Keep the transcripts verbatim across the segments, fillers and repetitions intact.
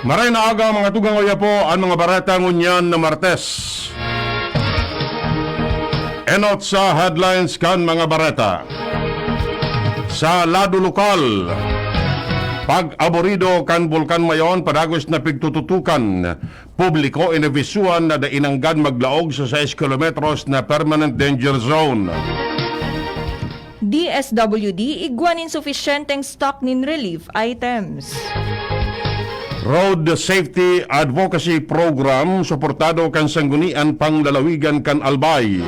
Maray na aga, mga tugang, oya po an mga bareta ngunyan na Martes. Enot sa headlines kan mga bareta. Sa lado lokal, pag-aborido kan Bulkan Mayon, padagos na pigtututukan. Publiko, inabisuhan na dai nanggad maglaog sa sais kilometros na permanent danger zone. D S W D igwa nin sufisyenteng stock nin relief items. Road Safety Advocacy Program, suportado kan Sanggunian Panglalawigan kan Albay.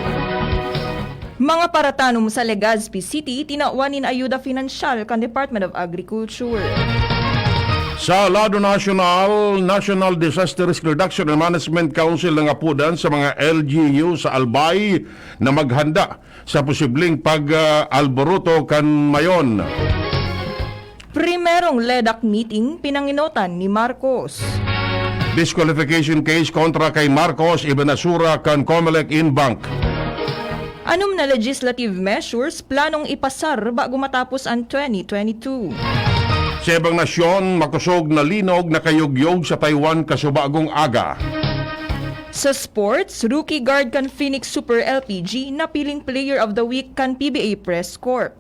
Mga paratanom sa Legazpi City tinawan nin ayuda pinansyal kan Department of Agriculture. Sa lado nasyonal, National Disaster Risk Reduction and Management Council nangapodan sa mga L G U sa Albay na maghanda sa posibleng pag-alboroto kan Mayon. Primerong LEDAC meeting pinangenotan ni Marcos. Disqualification case kontra kay Marcos, ibinasura kan Comelec in bank. Anom na legislative measures planong ipasar bago matapos an twenty twenty-two. Sa ibang nasyon, makosog na linog nakayugyog sa Taiwan kasubagong aga. Sa sports, rookie guard kan Phoenix Super L P G napiling Player of the Week kan P B A Press Corps.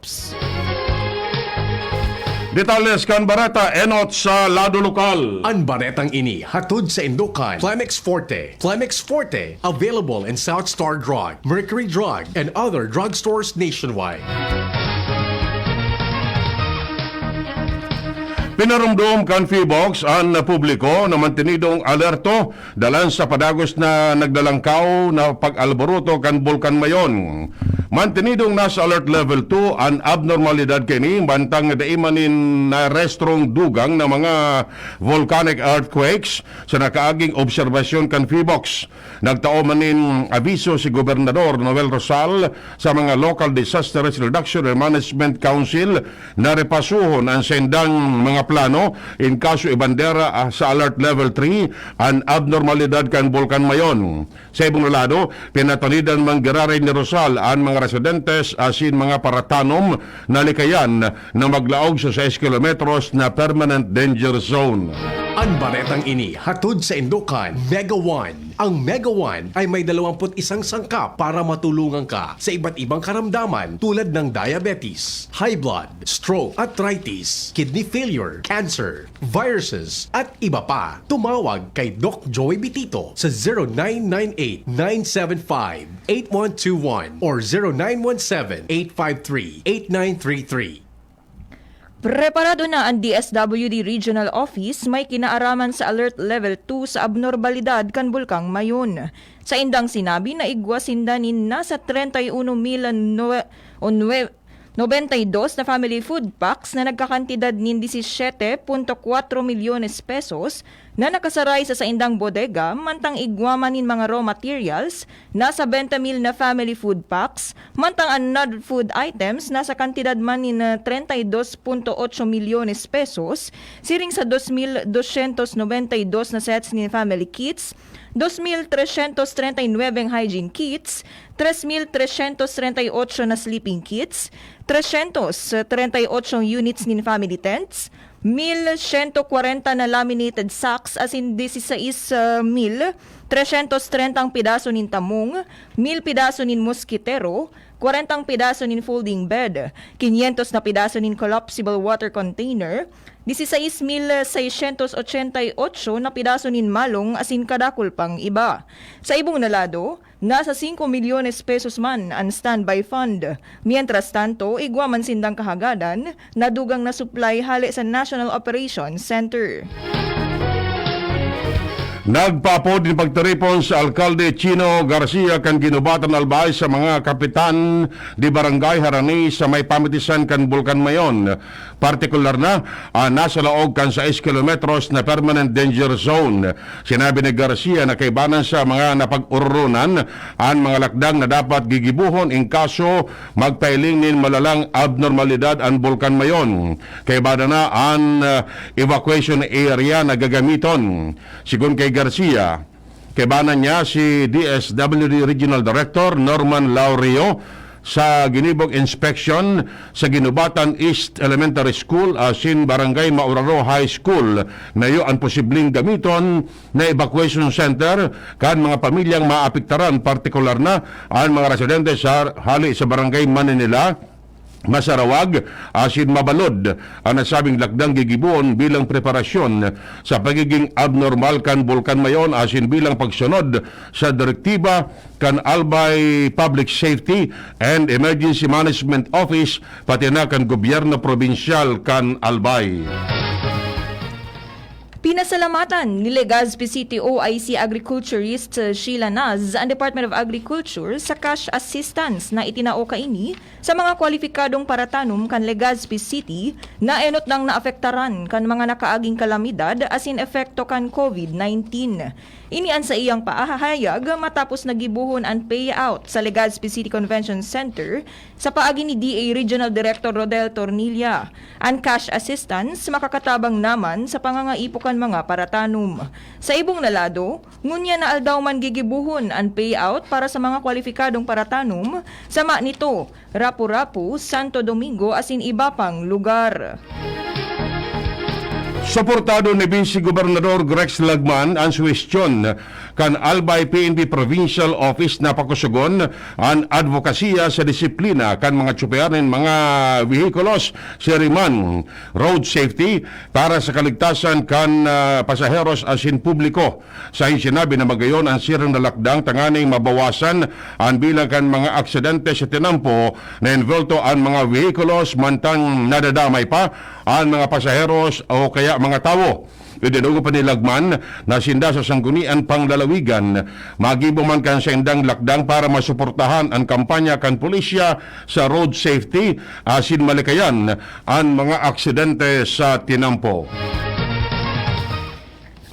Detalles kan bareta, enot sa lado lokal. An baretang ini hatod sa indokan Flemex Forte. Flemex Forte, available in South Star Drug, Mercury Drug, and other drugstores nationwide. Pinarumdom kan Phibox an publiko na mantenidong alerto dalan sa padagos na naglalangkaw na pag-alboroto kan Bulkan Mayon. Mantenidong nasa Alert Level two an abnormalidad kaini, mantang dai man nin narestrong dugang na mga volcanic earthquakes sa nakaaging obserbasyon kan Phibox. Nagtao man nin abiso si Gobernador Noel Rosal sa mga Local Disaster Risk Reduction and Management Council na repasuhon an saindang mga plano in kaso ibandera, ah, sa Alert Level three an abnormalidad kan Bulkan Mayon. Sa ibong na lado, pinatanidan man giraray ni Rosal an mga residentes asin mga paratanom na likayan na maglaog sa sais kilometros na permanent danger zone. An baretang ini hatod sa indokan Mega One. Ang Mega One ay may dalawampu't isang sangkap para matulungan ka sa iba't ibang karamdaman tulad ng diabetes, high blood, stroke, arthritis, kidney failure, cancer, viruses, at iba pa. Tumawag kay Doc Joey Bitito sa zero nine nine eight, nine seven five, eight one two one or zero nine one seven, eight five three, eight nine three three. Preparado na an D S W D Regional Office may kinaaraman sa Alert Level two sa abnormalidad kan Bulkang Mayon. Saindang sinabi na igwa sinda nin nasa treinta y uno mil nue-, o nue-, nobenta y dos na family food packs na nagkakantidad nin disisyete punto kwatro milyones pesos na nakasaray sa saindang bodega, mantang igwa man nin mga raw materials nasa bente mil na family food packs, mantang an non-food items nasa kantidad man nin, ah, treinta y dos punto ocho milyones pesos, siring sa dos mil doscientos noventa y dos na sets nin family kits, dos mil trescientos treinta y nueve hygiene kits, tres mil trescientos treinta y ocho na sleeping kits, trescientos treinta y ocho units nin family tents, mil sento kwarenta na laminated sacks asin dieciséis mil trescientos treinta ang pidaso nin tamong, mil pidaso nin moskitero, kwarentang pidaso nin folding bed, quinientos na pidaso nin collapsible water container, dieciséis mil seiscientos ochenta y ocho na pidaso nin malong asin kadakul pang iba. Sa ibong na lado, nasa singko milyones pesos man an standby fund. Mientras tanto, igwa man sindang kahagadan na dugang na supply hale sa National Operations Center. Nagpaapod nin pagtiripon si Alkalde Chino Garcia kan Guinobatan, Albay sa mga kapitan de barangay harani sa may pamitisan kan Bulkan Mayon, partikular na an nasa laog kan sais kilometros na permanent danger zone. Sinabi ni Garcia na kaibanan sa mga napag-ororonan an mga lakdang na dapat gigibohon in kaso magpahiling nin malalang abnormalidad an Bulkan Mayon. Kaibanan na an, ah, evacuation area na gagamiton. Sigon kay Garcia, kaibanan niya si D S W D Regional Director Norman Laurio sa ginibog inspection sa Guinobatan East Elementary School asin Barangay Mauraro High School. Nayo an posibleng gamiton na evacuation center kan mga pamilyang maapektaran, partikular na an mga residente sa hali sa Barangay Maninila, Masarawag asin Mabalod. An nasabing lakdang gigibohon bilang preparasyon sa pagiging abnormal kan Bulkan Mayon asin bilang pagsunod sa direktiba kan Albay Public Safety and Emergency Management Office, pati na kan gobyerno probinsyal kan Albay. Pinasalamatan ni Legazpi City O I C agriculturist Sheila Naz an Department of Agriculture sa cash assistance na itinao kaini sa mga kwalipikadong paratanom kan Legazpi City na enot nang naapektaran kan mga nakaaging kalamidad asin epekto kan COVID nineteen. Ini an saiyang pahahayag matapos na gibohon an payout sa Legazpi City Convention Center sa paagi ni D A Regional Director Rodel Tornilla. An cash assistance makakatabang naman sa pangangaipo kan mga paratanom. Sa ibong na lado, ngunyan na aldaw man gigibohon an payout para sa mga kwalipikadong paratanom, sama nito, Rapu-Rapu, Santo Domingo asin iba pang lugar. Suportado ni Vice Gobernador Grex Lagman an suhestyon kan Albay P N P Provincial Office na pakusogon an advokasya sa disiplina kan mga tsupeher nin mga behikulos, siring man road safety, para sa kaligtasan kan, ah, pasaheros asin publiko. Sa sinabi na magayon an siring na lakdang tanganing mabawasan an bilang kan mga aksidente sa tinampo na envolto an mga behikulos, mantang nadadamay pa an mga pasaheros o kaya mga tawo. Idinungog pa ni Lagman na sinda sa Sangguniang Panglalawigan, magibo man kan saindang lakdang para masuportahan an kampanya kan pulisya sa road safety asin malikayan an mga aksidente sa tinampo.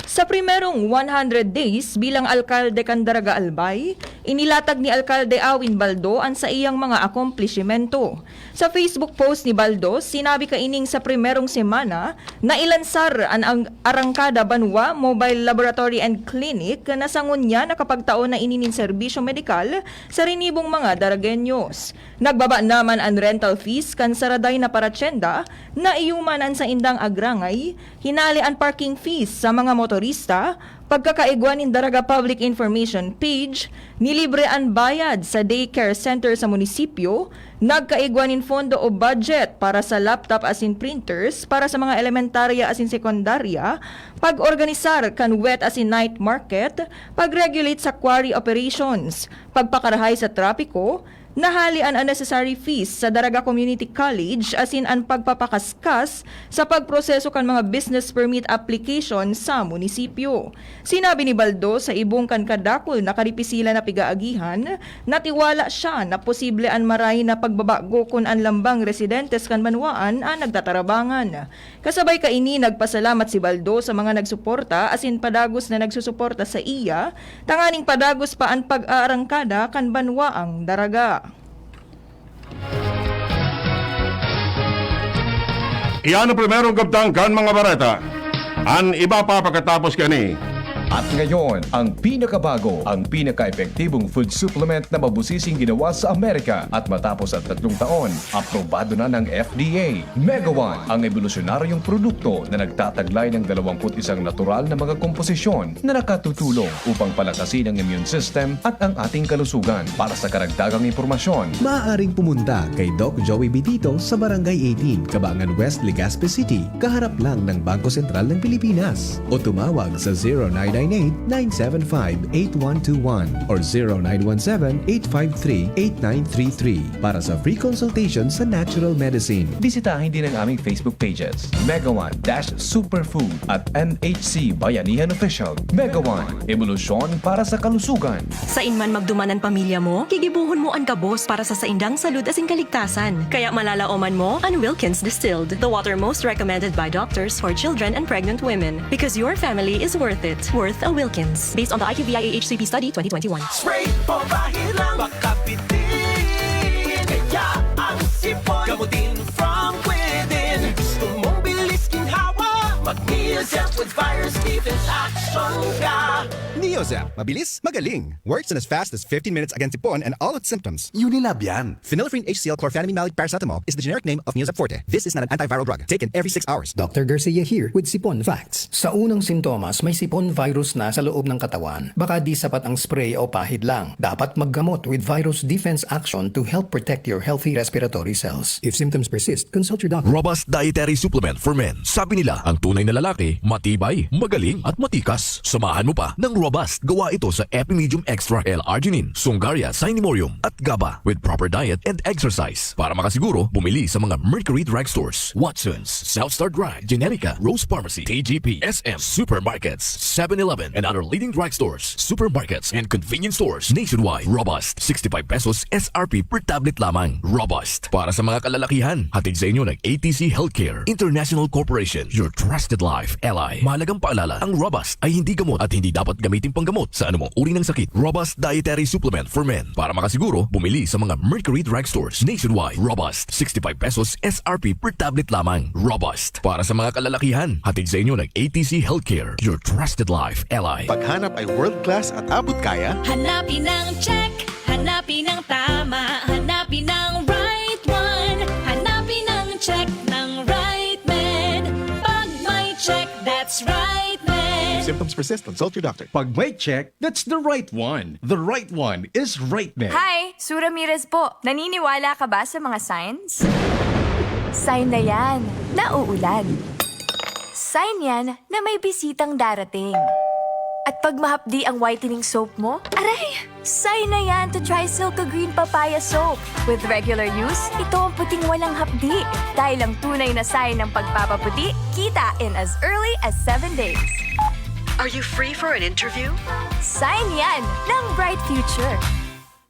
Sa primerong one hundred days bilang alkalde kan Daraga Albay, inilatag ni Alkalde Awin Baldo an saiyang mga akomplishimento. Sa Facebook post ni Baldo, sinabi kaining sa primerong semana, nailansar an ang Arangkada Banwa Mobile Laboratory and Clinic na sa ngunyan nakapagtao na ini nin serbisyo medikal sa rinibong mga Daragueños. Nagbaba naman an rental fees kan saraday na paratyenda, naiyoman an saindang agrangay, hinali an parking fees sa mga motorista, pagkakaigwa nin Daraga Public Information Page, nilibre an bayad sa daycare center sa munisipyo, nagkaigwa nin fondo o budget para sa laptop asin printers para sa mga elementarya asin sekundarya, pag-organisar kan wet asin night market, pag-regulate sa quarry operations, pagpakarahay sa trapiko, nahali an unnecessary fees sa Daraga Community College asin an pagpapakaskas sa pagproseso kan mga business permit application sa munisipyo. Sinabi ni Baldo, sa ibong kan kadakul na karipisila na pigaagihan, natiwala siya na posible an maray na pagbabago kun an lambang residentes kan banwaan an nagtatarabangan. Kasabay kaini, nagpasalamat si Baldo sa mga nagsuporta asin padagos na nagsusuporta saiya, tanganing padagos pa an pag-aarangkada kan banwaang Daraga. Iyan ang primerong kabtang kan mga bareta. An iba pa pakatapos kani. At ngayon, ang pinakabago, ang pinaka-epektibong food supplement na mabusising ginawa sa Amerika. At matapos ang tatlong taon, aprobado na ng F D A. Mega One, ang ebolusyonaryong produkto na nagtataglay ng dalawampu't isang natural na mga komposisyon na nakatutulong upang palakasin ang immune system at ang ating kalusugan. Para sa karagdagang impormasyon, maaaring pumunta kay Doc Joey Bitito sa Barangay eighteen, Cabangan West, Legazpi City, kaharap lang ng Bangko Sentral ng Pilipinas. O tumawag sa zero nine nine eight, nine seven five, eight one two one or zero nine one seven, eight five three, eight nine three three para sa free consultation sa natural medicine. Bisitahin din ang aming Facebook pages, Mega One dash Superfood at M H C Bayanihan Official. Mega One, ebolusyon para sa kalusugan. Sain man magduman an pamilya mo, gigibohon mo an gabos para sa saindang salud asin kaligtasan. Kaya malalaoman mo an Wilkins Distilled, the water most recommended by doctors for children and pregnant women. Because your family is worth it. Worth a Wilkins. Based on the I Q V I A H C P study twenty twenty-one. Spray o bahid lang, makabitin. Kaya ang sipon, gamutin from within. Gusto mong bilis ginhawa? Mag-Neozep with Virus Defense Action ka. Neozep. Mabilis, magaling. Works in as fast as fifteen minutes against sipon and all its symptoms. Unilab yan. Phenylephrine H C L chlorphenamine malic paracetamol is the generic name of Neozep Forte. This is not an antiviral drug. Taken every six hours. Doctor Garcia here with Sipon Facts. Sa unang sintomas, may sipon virus na sa loob ng katawan. Baka di sapat ang spray o pahid lang. Dapat maggamot with virus defense action to help protect your healthy respiratory cells. If symptoms persist, consult your doctor. Robust dietary supplement for men. Sabi nila, ang tunay na lalaki, matibay, magaling, at matikas. Samahan mo pa ng Robust. Gawa ito sa Epimedium Extra L-arginine, Sungaria, Cinemorium, at GABA with proper diet and exercise. Para makasiguro, bumili sa mga Mercury Drugstores, Watsons, South Star Drug, Generica, Rose Pharmacy, T G P, S M, supermarkets, Seven Eleven, and other leading drugstores, supermarkets, and convenience stores nationwide. Robust, sixty-five pesos S R P per tablet lamang. Robust, para sa mga kalalakihan. Hatid sa inyo ng A T C Healthcare International Corporation, your trusted life ally. Mahalagang paalala, ang Robust ay hindi gamot at hindi dapat gamitin panggamot sa anumang uri ng sakit. Robust dietary supplement for men. Para makasiguro, bumili sa mga Mercury Drugstores nationwide. Robust, sixty-five pesos S R P per tablet lamang. Robust, para sa mga kalalakihan. Hatid sa inyo ng A T C Healthcare, your trusted life ally. Paghanap ay world class at abot kaya. Hanapin ang check, hanapin ang tama, hanapin ang right one. Hanapin ang check ng right med. Pag may check, that's right med. If symptoms persist, consult your doctor. Pag may check, that's the right one. The right one is right med. Hi! Su Ramirez po. Naniniwala ka ba sa mga signs? Sign na yan na uulan. Sign yan na may bisitang darating. At pag mahapdi ang whitening soap mo, aray! Sign na yan to try Silka Green Papaya Soap. With regular use, ito ang puting walang hapdi. Dahil ang tunay na sign ng pagpapaputi, kita in as early as seven days. Are you free for an interview? Sign yan ng bright future.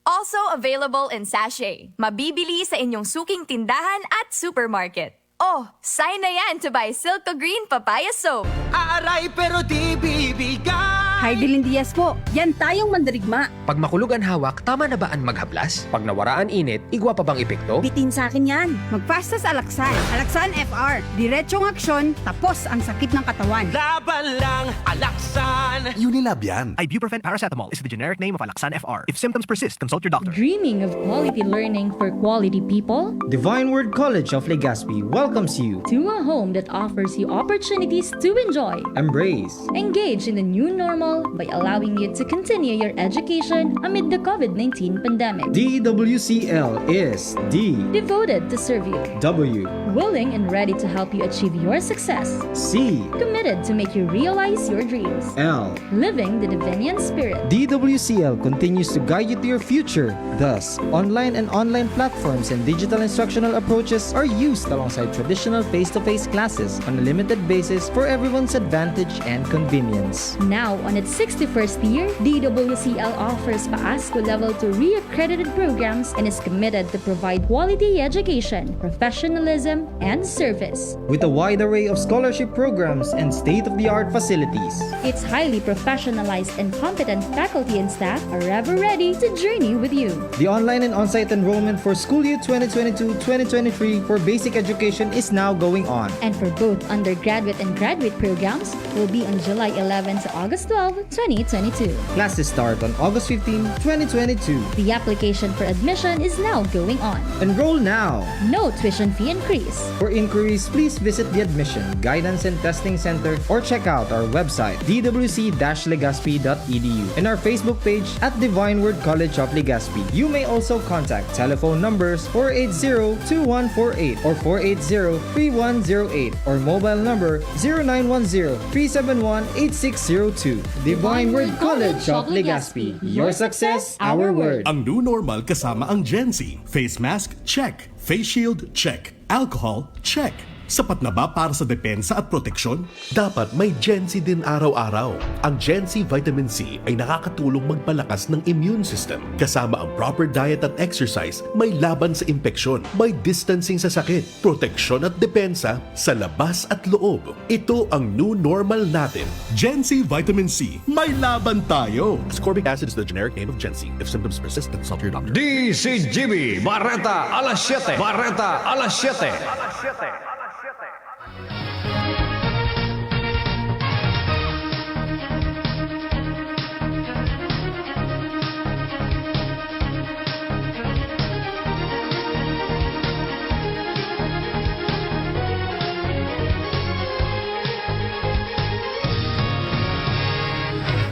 Also available in sachet. Mabibili sa inyong suking tindahan at supermarket. Oh, sign na yan to buy Silka Green Papaya Soap. Aaray, pero di bibigay. Hi, Dylan Diaz po. Yan tayong mandirigma. Pag makulog an hawak, tama na ba an maghaplas? Pag nawara an init, igwa pa bang epekto? Bitin sa akin yan. Magpasta sa Alaxan. Alaxan F R. Diretsong aksyon, tapos ang sakit ng katawan. Laban lang, Alaxan! Unilab yan. Ibuprofen paracetamol is the generic name of Alaxan F R. If symptoms persist, consult your doctor. Dreaming of quality learning for quality people? Divine Word College of Legazpi welcomes you to a home that offers you opportunities to enjoy, embrace, engage in the new normal by allowing you to continue your education amid the COVID nineteen pandemic. D W C L is D, devoted to serve you. W, willing and ready to help you achieve your success. C, committed to make you realize your dreams. L, living the Divinian spirit. D W C L continues to guide you to your future. Thus, online and online platforms and digital instructional approaches are used alongside traditional face-to-face classes on a limited basis for everyone's advantage and convenience. Now, on its sixty-first year, D W C L offers Paasco Level two reaccredited programs and is committed to provide quality education, professionalism, and service. With a wide array of scholarship programs and state-of-the-art facilities. Its highly professionalized and competent faculty and staff are ever ready to journey with you. The online and on-site enrollment for school year twenty twenty-two twenty twenty-three for basic education is now going on. And for both undergraduate and graduate programs will be on July eleven to August twelve, twenty twenty-two. Classes start on August fifteen, twenty twenty-two. The application for admission is now going on. Enroll now! No tuition fee increase. For inquiries, please visit the Admission, Guidance and Testing Center or check out our website, d w c dash legazpi dot e d u, and our Facebook page at Divine Word College of Legazpi. You may also contact telephone numbers four eight zero two one four eight or four eight zero three one zero eight or mobile number zero nine one zero three seven one eight six zero two. Divine Word College of Legazpi. Your success, our word. Ang new normal kasama ang Gen Z. Face mask, check. Face shield, check. Alcohol, check. Sapat na ba para sa depensa at proteksyon? Dapat may Gen Z din araw-araw. Ang Gen Z Vitamin C ay nakakatulong magpalakas ng immune system. Kasama ang proper diet at exercise, may laban sa impeksyon, may distancing sa sakit, proteksyon at depensa sa labas at loob. Ito ang new normal natin. Gen Z Vitamin C, may laban tayo! Ascorbic acid is the generic name of Gen Z. If symptoms persist, consult your doctor. D C G B, Bareta alas siyete. Bareta alas siyete.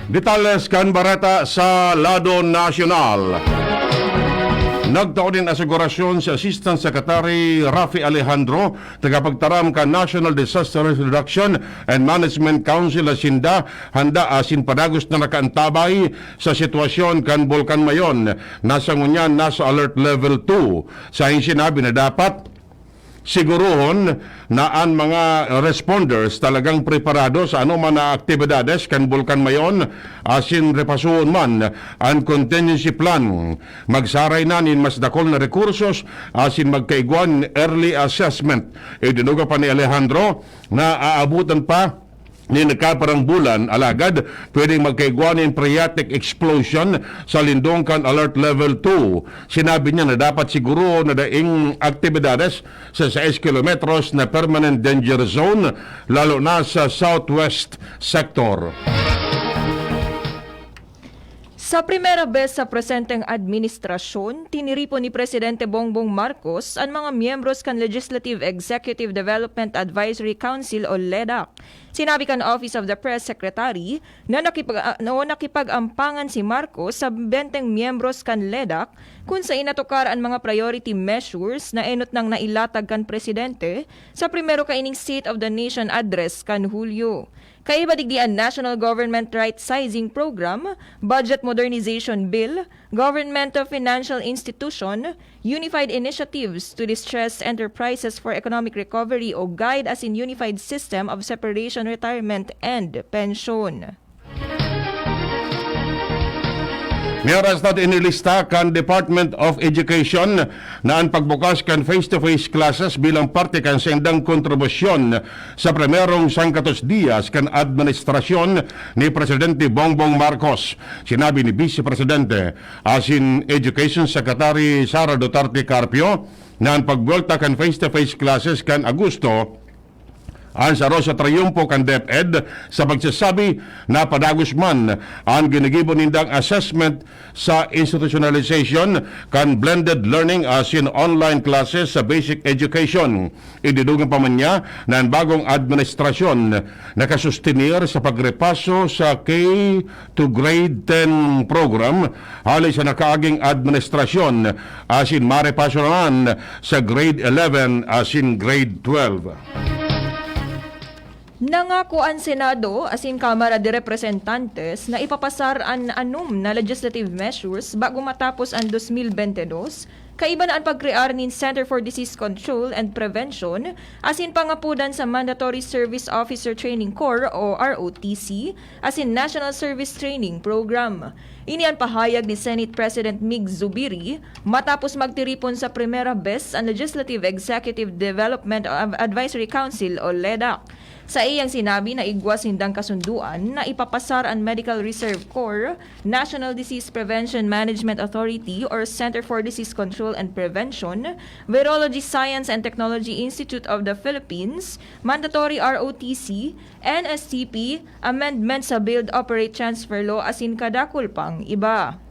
Detalles kan bareta sa lado nasyonal. Nagtao nin asegurasyon si Assistant Secretary Rafi Alejandro, tagapagtaram kan National Disaster Risk Reduction and Management Council, asin da handa asin padagos na nakaantabay sa sitwasyon kan Bulkan Mayon, na sa ngunyan nasa alert level two. Sa sinabi na dapat siguruhon na an mga responders talagang preparado sa anoman na aktibidades kan Bulkan Mayon, asin repasuhon man an contingency plan. Magsaray na nin mas dakul na rekursos asin magkaigwa nin early assessment. Idinuga pa ni Alejandro na aabutan pa nin nagkaparang bulan, alagad pwedeng magkaigwa nin phreatic explosion sa lindong kan Alert Level two. Sinabi niya na dapat siguro na daing aktibidades sa sais kilometros na permanent danger zone, lalo na sa southwest sector. Sa primera bes sa presenteng administrasyon, tiniripon ni Presidente Bongbong Marcos an mga miyembros kan Legislative Executive Development Advisory Council o ledac. Sinabi kan Office of the Press Secretary na nakipag-, na nakipag-ampangan si Marcos sa benteng miyembros kan ledac kun saen natukar an mga priority measures na enot nang nailatag kan presidente sa primero kaining State of the Nation Address kan Hulyo. Kaiba digdi an National Government Right Sizing Program, Budget Modernization Bill, Government of Financial Institution, Unified Initiatives to Distressed Enterprises for Economic Recovery o GUIDE asin Unified System of Separation Retirement and Pension. May oras na inilista kan Department of Education na an pagbukas kan face-to-face classes bilang parte kan saindang kontribusyon sa primerong sangkatos diyas kan administrasyon ni Presidente Bongbong Marcos. Sinabi ni Vice Presidente asin Education Secretary Sara Duterte Carpio na an pagbuwelta kan face-to-face classes kan Agosto an saro sa triyumpo kan DepEd sa pagsasabi na padagos man an ginigibo nindang assessment sa institutionalization kan blended learning asin online classes sa basic education. Ididugang pa man niya na an bagong administrasyon nakasustenir sa pagrepaso sa K to Grade ten program hali sa nakaaging administrasyon, asin marepaso naman sa Grade eleven asin Grade twelve. Nangako an Senado asin Kamara de Representantes na ipapasar an anom na legislative measures bago matapos an dos mil bente dos, kaiba na an pagkrear nin Center for Disease Control and Prevention asin pangapodan sa Mandatory Service Officer Training Corps o R O T C asin National Service Training Program. Ini an pahayag ni Senate President Mig Zubiri matapos magtiripon sa primera bes an Legislative Executive Development Advisory Council o ledac. Sa iyang sinabi na igwa sindang kasunduan na ipapasar an Medical Reserve Corps, National Disease Prevention Management Authority or Center for Disease Control and Prevention, Virology Science and Technology Institute of the Philippines, Mandatory R O T C, N S T P, amendment sa Build, Operate, Transfer Law asin kadakul pang iba.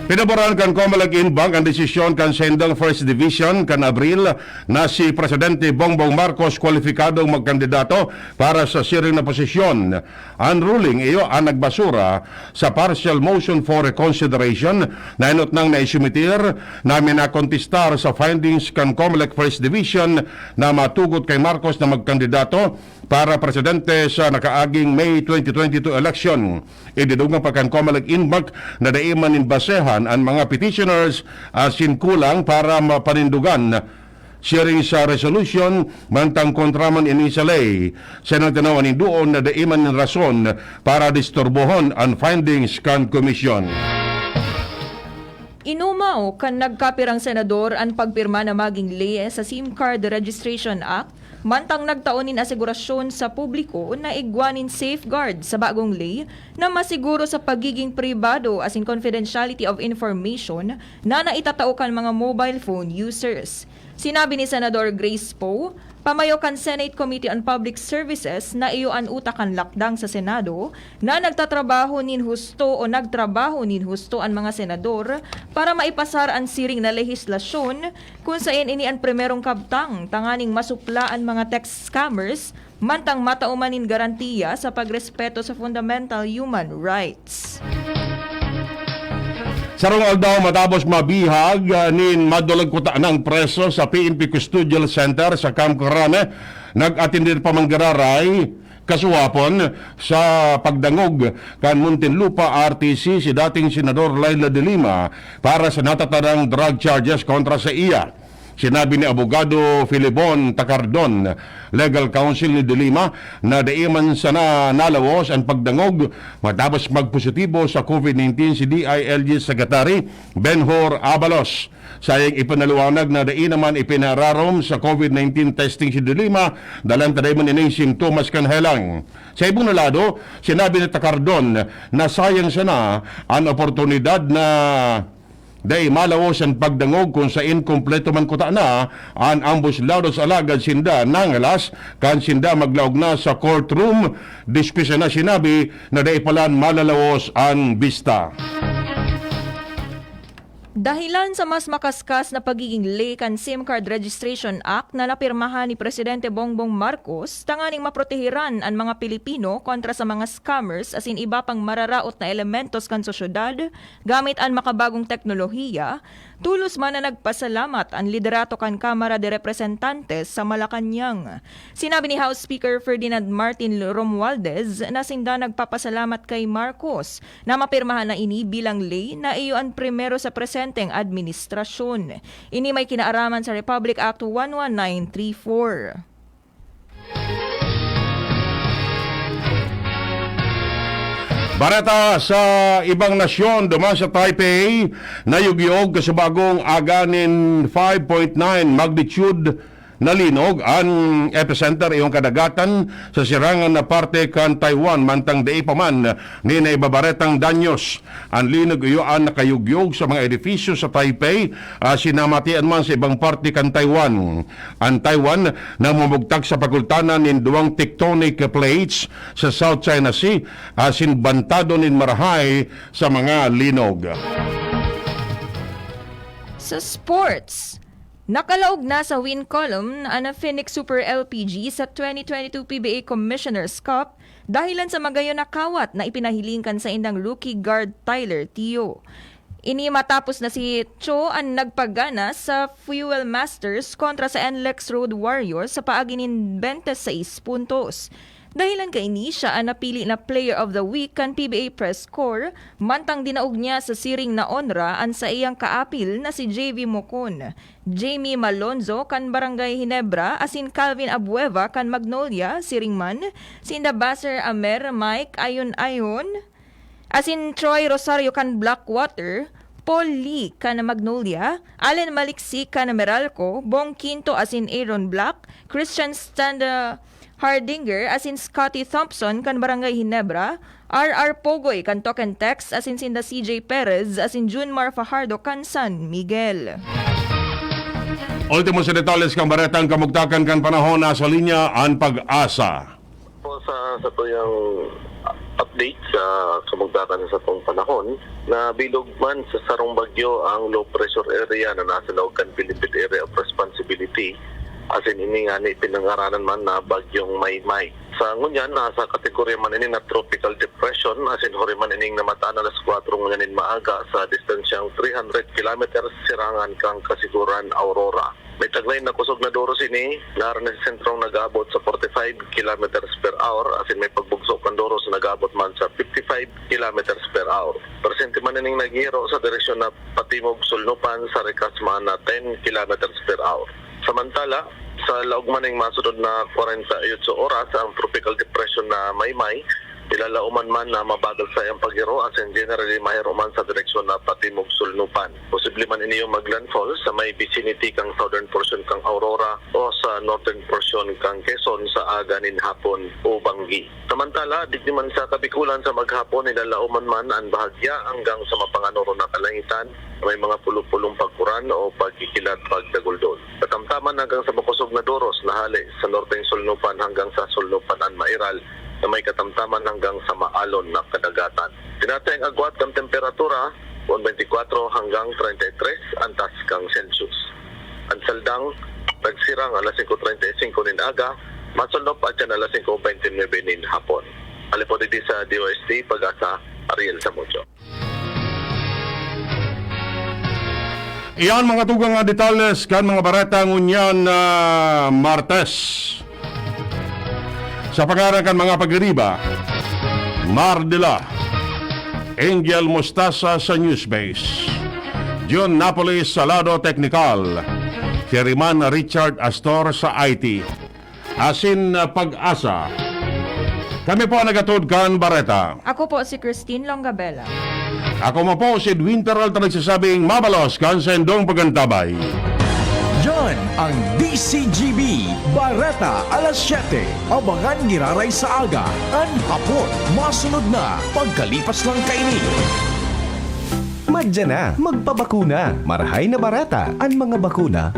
Pinaboran kan Comelec Inbank ang desisyon kan sendong First Division kan Abril na si Presidente Bongbong Marcos kwalipikadong magkandidato para sa siring na posisyon. An ruling iyo an nagbasura sa partial motion for reconsideration na enot nang naisumitir na minakontestar sa findings kan Comelec First Division na matugot kay Marcos na magkandidato para presidente sa nakaaging May twenty twenty-two election. Ididugang pa kan Comelec Inbank na dai man nin basehan an mga petitioners asin kulang para mapanindugan. Siring sa resolution, mantang kontra man ini sa ley, sa nagtanaw an hinduon na dai man nin rason para disturbohon an findings kan komisyon. Inumaw kan nagkapirang senador an pagpirma na magin ley sa SIM Card Registration Act, mantang nagtao nin asegurasyon sa publiko na igwa nin safeguard sa bagong ley na masiguro sa pagiging pribado asin confidentiality of information na naitatao kan mga mobile phone users. Sinabi ni Senador Grace Poe, Kamayo kan Senate Committee on Public Services na iyo an utak kan lakdang sa Senado na nagtatrabaho nin husto o nagtrabaho nin husto an mga senador para maipasar an siring na lehislasyon, kun saen ini an primerong kabtang tanganing masupla an mga tech scammers mantang matao man nin garantiya sa pagrespeto sa fundamental human rights. Sarong aldaw matapos mabihag nin madulag kutanang preso sa P N P Custodial Center sa Camp Crame, nag-atender pa man giraray kasuwapon sa pagdangog kan Muntinlupa R T C si dating Senador Leila de Lima para sa natatarang drug charges kontra sa iya. Sinabi ni Abogado Filibon Tacardon, legal counsel ni De Lima, na dai man sana nalawos an pagdangog matapos magpositibo sa COVID nineteen si D I L G Secretary Benhur Abalos. Sayang ipinaliwanag na dai naman ipinararom sa COVID nineteen testing si De Lima, dalan ta dai man ining simptomas kan helang. Sa ibong na lado, sinabi ni Tacardon na sayang sana an oportunidad na dai malawos an pagdangog kun sain kompleto man kuta na an ambos lados, alagad sinda nangalas kan sinda maglaog na sa courtroom, despues na sinabi na dai palan malalawos an bista. Dahilan sa mas makaskas na pagiging late kan SIM Card Registration Act na napirmahan ni Presidente Bongbong Marcos tanganing maproteheran an mga Pilipino kontra sa mga scammers asin iba pang mararaot na elementos kan sosyedad gamit an makabagong teknolohiya, tolos man na nagpasalamat an liderato kan Kamara de Representantes sa Malacañang. Sinabi ni House Speaker Ferdinand Martin Romualdez na sinda nagpapasalamat kay Marcos na mapirmahan na ini bilang ley na iyo an primero sa presenteng administrasyon. Ini may kinaaraman sa Republic Act one one nine three four. Bareta sa ibang nasyon, duman sa Taipei, nayugyog kasubagong aga nin five point nine magnitude na linog an epicenter, iyon kadagatan sa sirangan na parte kan Taiwan, mantang dai pa man nin naibabaretang danyos. An linog iyo an nakayugyog sa mga edifisyo sa Taipei, asin namatian man sa ibang parte kan Taiwan. An Taiwan namumugtak sa pagultanan nin duwang tectonic plates sa South China Sea, asin bantado nin marahay sa mga linog. Sa sports, nakalaog na sa win column an Phoenix Super L P G sa twenty twenty-two P B A Commissioner's Cup dahilan sa magayon na kawat na ipinahiling kan saindang rookie guard Tyler Teo. Ini matapos na si Cho an nagpagana sa Fuel Masters kontra sa N L E X Road Warriors sa paagi nin bente sais puntos. Dahilan kaini, siya an napili na Player of the Week kan P B A Press Corps, mantang dinaog niya sa siring na onra an saiyang kaapil na si J V Mocon, Jamie Malonzo kan Barangay Ginebra asin Calvin Abueva kan Magnolia. Siring man, sinda Baser Amer, Mike Ayon Ayon, asin Troy Rosario kan Blackwater, Paul Lee kan Magnolia, Allen Maliksi kan Meralco, Bong Quinto asin Aaron Black, Christian Standa Hardinger asin Scotty Thompson kan Barangay Ginebra, R R Pogoy kan Token Text asin sinda C J Perez asin Junmar Fajardo kan San Miguel. Ultimo sa detalles kan baretang kamugtakan kan panahon, nasa linya an Pag-asa. Po sa satuyang update sa kamugtakan sa satong panahon, nabilog man sa sarong bagyo ang low pressure area na nasa laog kan Philippine Area of Responsibility, asin ini ngani pinangaranan man na Bagyong Maymay. Sa ngunyan, nasa kategorya man ini na tropical depression, asin huri man ining namataan alas kwatro ngunyan nin maaga sa distansyang three hundred kilometers sirangan kan Kasiguran, Aurora. May taglayin na kusog na doros ini, na aron sa sentrong nag-aabot sa forty-five kilometers per hour, asin may pagbugso kan doros na nag-aabot man sa fifty-five kilometers per hour. Presente man ining naghihiro sa direksyon na patimog-sulnupan sa rikas man na ten kilometers per hour. Samantala, sa laog man ning masunod na kwarenta y otso oras, ang tropical depression na Maymay Ilalaoman man na mabagal sa iyang paggiro, asin generally mahiruman sa direksyon na patimog-sulnupan. Posible man ini yung maglandfall sa may vicinity kang southern portion kang Aurora o sa northern portion kang Quezon sa aga nin hapon o banggi. Samantala, digdi man sa Kabikulan sa maghapon, ilalaoman man an bahagya hanggang sa mapanganoro na kalangitan, may mga pulo-pulong pagkuran o pagkikilat pagdaguldol. Katamtaman hanggang sa makosog na doros na hale sa norteng sulnupan hanggang sa sulnupan an mairal na may katamtaman hanggang sa maalon na kadagatan. Tinatayang agwat kan temperatura, one twenty-four hanggang treinta y tres antas kang Celsius. An saldang, nagsirang alas singko treinta y cinco nin aga, masulnop adyan alas singko veintinuebe nin hapon. Alipod digdi sa D O S T, Pag-asa, Ariel Samudio. Iyan mga tugang nga detalles kan mga bareta ngunyan na Martes. Sa pangaran kan mga pag-iriba, Mar de la Angel Mostasa sa Newsbase, John Napoles sa lado teknikal, Sherryman Richard Astor sa I T, asin uh, Pag-asa. Kami po ang nagatod kan bareta. Ako po si Christine Longabella. Ako mo po si Edwin Peralta nagsasabing mabalos kan sendong pagantabay. Yan ang D C G B, Bareta alas siyete. Abangan giraray sa aga, an hapon, masunod na, pagkalipas lang kaini. Madya na, magpabakuna. Marahay na bareta, an mga bakuna.